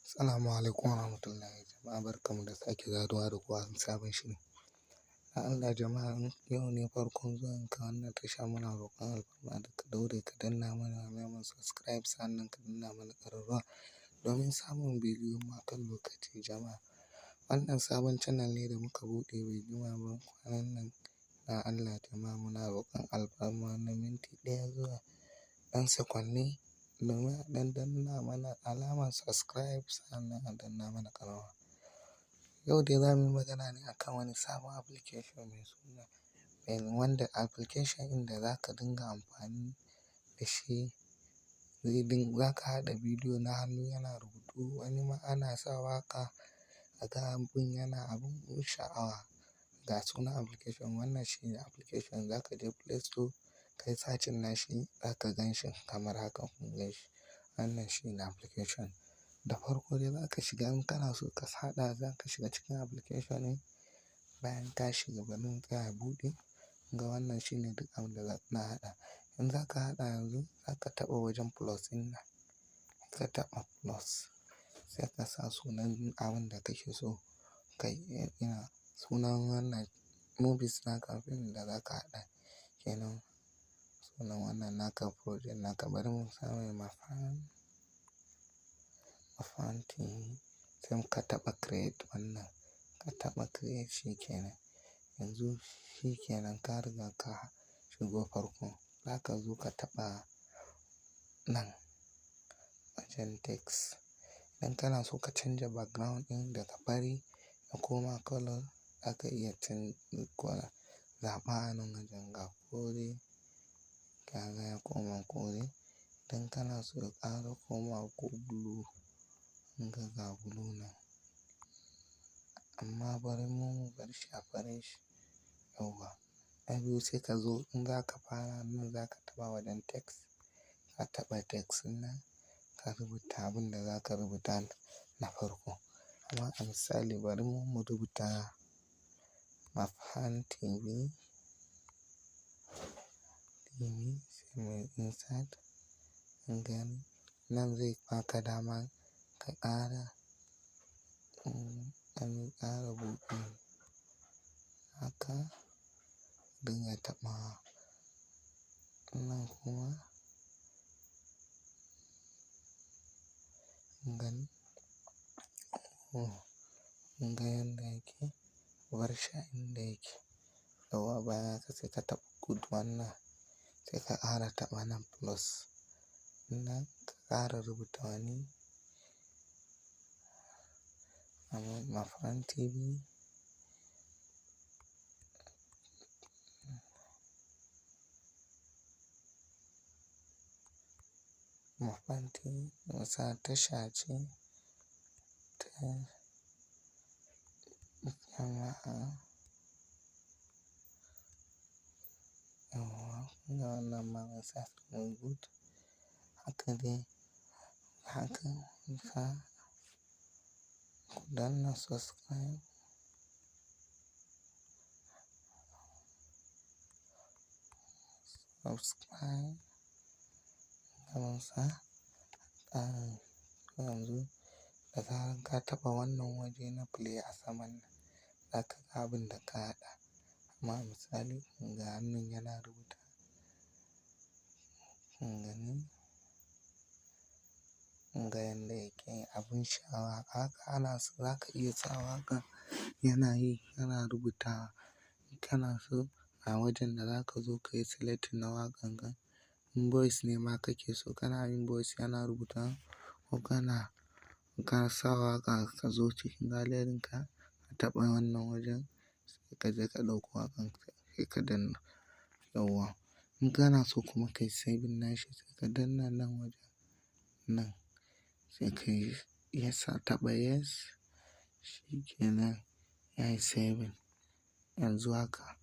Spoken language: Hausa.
Assalamu alaikum warahmatullahi, jama'a barkanmu da sake saduwa da ku a wani sabon shiri. Dan Allah jama'a, in yau ne farkon zuwanka wannan tasha, muna roƙon alfarma da ka daure ka danna mana alamar subscribe, sannan ka danna mana ƙararrawa domin samun bidiyon mu akan lokaci jama'a. Wannan sabon channel ne da muka buɗe bai jima ba kwanan nan. Dan Allah jama'a, muna roƙon alfarma na minti 1 zuwa ɗan sakwanni domin a ɗan danna mana alamar subscribe, sannan a danna mana ƙararrawa. Yau dai za mu yi magana ne akan wani sabon application mai suna, wanda application ɗin da za ka dinga amfani da shi za ka haɗa bidiyo na hannu yana rubutu, wani ma ana sa waƙa a ga abun yana abun sha'awa. Ga sunan application, wannan shi ne application. Za ka je Play Store ka yi searching nashi, za ka gan shi kamar haka, kun gan shi. Wannan shi ne application. Da farko dai za ka shiga, in kana so ka haɗa, za ka shiga cikin application ɗin. Bayan ka shiga, bari in tsaya ya buɗe. Ga wannan shi ne duk abin da na haɗa. In za ka haɗa yanzu, za ka taɓa wajen plus ɗin nan. Ka taɓa plus, sai ka sa sunan abin da kake so ka yi, ina sunan wannan movies naka, fim da za ka haɗa kenan. Sunan wannan naka project naka, bari mu sa mai Mafan TV. Sai ka taɓa create wannan, ka taɓa create, shi kenan. Yanzu shi kenan, ka riga ka shigo farko. Za ka zo ka taɓa nan wajen text. Idan kana so ka canja background ɗin daga fari ya koma colour, zaka iya zaɓa a nan wajen, ga kore, kaga ya koma kore. Idan kana so ya ƙara komawa ko blue, ga blue nan. Amma bari mu bar shi a farin shi yauwa. Na biyu, sai ka zo in za ka fara nan, za ka taɓa wajen text. Ka taɓa text nan, ka rubuta abin da za ka rubuta na farko. Amma a misali, bari mu rubuta Mafan TV, sai muyi insert. Gani nan zai baka dama ka ƙara, ɗan ƙara buɗe haka, dinga taɓawa. Nan kuma gani, oh, ga yanda yake, bar shi a inda yake. Yauwa, bayan haka sai ka taɓa good wannan, sai ka ƙara taɓa nan plus. Nan ka ƙara rubuta wani Mafan TV. Mafan TV musa tasha ce ta jama'a. Yauwa, kunga wannan ma musa good. Haka dai, haka musa, ku danna subscribe. Subscribe. Musa, yanzu da zarar ka taɓa wannan waje na play a saman nan, za ka ga abin da ka haɗa. Amma misali, ga hannun yana rubuta. Kun gani? Ga yanda yake abun sha'awa. Haka ana so, za ka iya sa waƙa yana yi, yana rubutawa. In kana so, a wajen da za ka zo ka yi selecting na waƙan ka. In voice ne ma kake so, kana yin voice yana rubuta, ko kana ka sa waƙa, ka zo cikin galleryn ka, ka taɓa wannan wajen, sai ka je ka ɗauko waƙan ka sai ka danna. Yauwa. In kana so kuma ka yi saving nashi, sai ka danna nan wajen nan, sai ka yi yes, taɓa yes, shi kenan yayi saving. Yanzu haka.